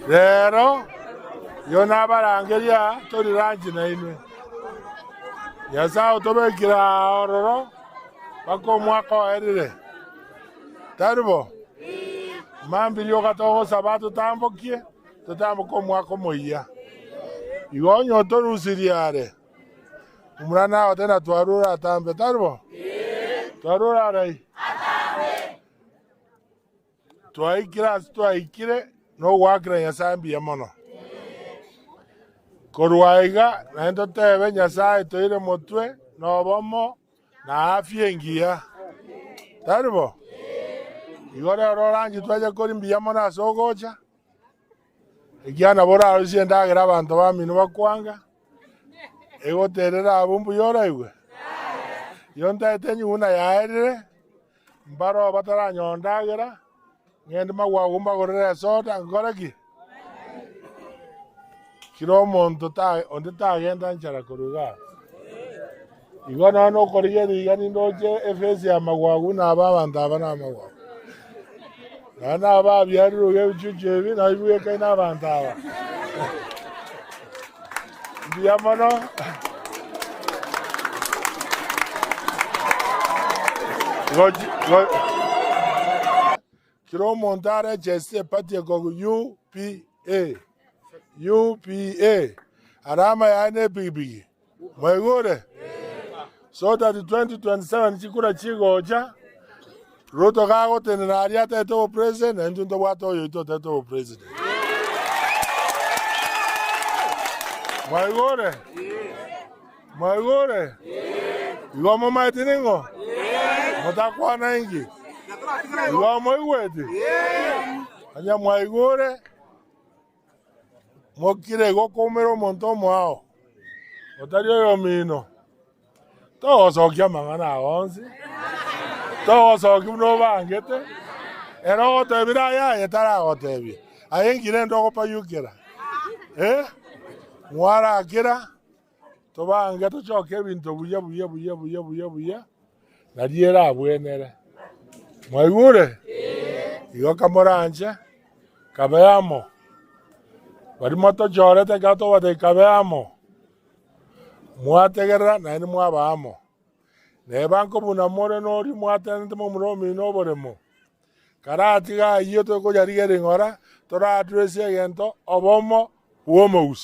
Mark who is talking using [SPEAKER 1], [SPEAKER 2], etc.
[SPEAKER 1] Rero igo nabarangeria aa tori lunch nainwe. Nyasae otobekire aa ororo mpaka omwaka oerire. Tari bo? Mambia rioka togosaba atotambokie, totamboke omwaka omoyia. Igo onye otorusirie are, omura nagote na twarure atambe, tari bo? Twarure arai? Twaikire ase twaikire nogoakera Nyasae mbuya mono. Korwa aiga naende totebe Nyasae toire motwe nobomo na afya engiya. Tari bo? Igo rero oranche twache koria mbuya mono ase ogocha, ekiagera nabo orarusie endagera abanto bamino bakwanga, egoterera abwo mbuya oraigwe? Igo ntaete enywe buna yaerire. Mbaroo bataranyora ndagera, ng'ende magwago mbagorere esoda, nkore ki? Kera omonto ta onde tagenda nchara korwa igaa. Igo nonya nokorigereria iga nindoche efesi ya magwago buna aba abanto aba na amagwago. Nonya na aba abiarirwe iga ebichuchu ebi nabio bibwekaine abanto aba. Mbuya mono. Kera omonto arecheste eparty ekogu UPA, UPA, alama yaye ne epigipigi. Mwaigure? So that 2027 chikura chigocha, Ruto gagotenena aria atagete obopresident, na intwe ntobwate oyoito otagete obopresident. Mwaigure? Mwaigure? Igo momaete ning'o? Motakwana inki? Igo moigweti? Onye mwaigure, Mokire igo koumera omonto omoao, otari oyomino, togosokia amang'ana ao onsi, togosokia buna obangete, ere ogotebire aye aye taragotebia, aye inki rende ogopayukera? Eh? Mwarakera, tobange tochoke ebinto buya buya buya buya buya buya, nario erabwenere. Mwaigure? Igo kamoranche, kabe amo. Baria motochorete ekero togobatebia kabe amo, mwategerera naende mwaba amo. Neba nkobuna more noria mwatenenete momura omino oboremo, karatiga ayio tokoyarigereria ng'ora, tora address egento obomo bw'omogusii.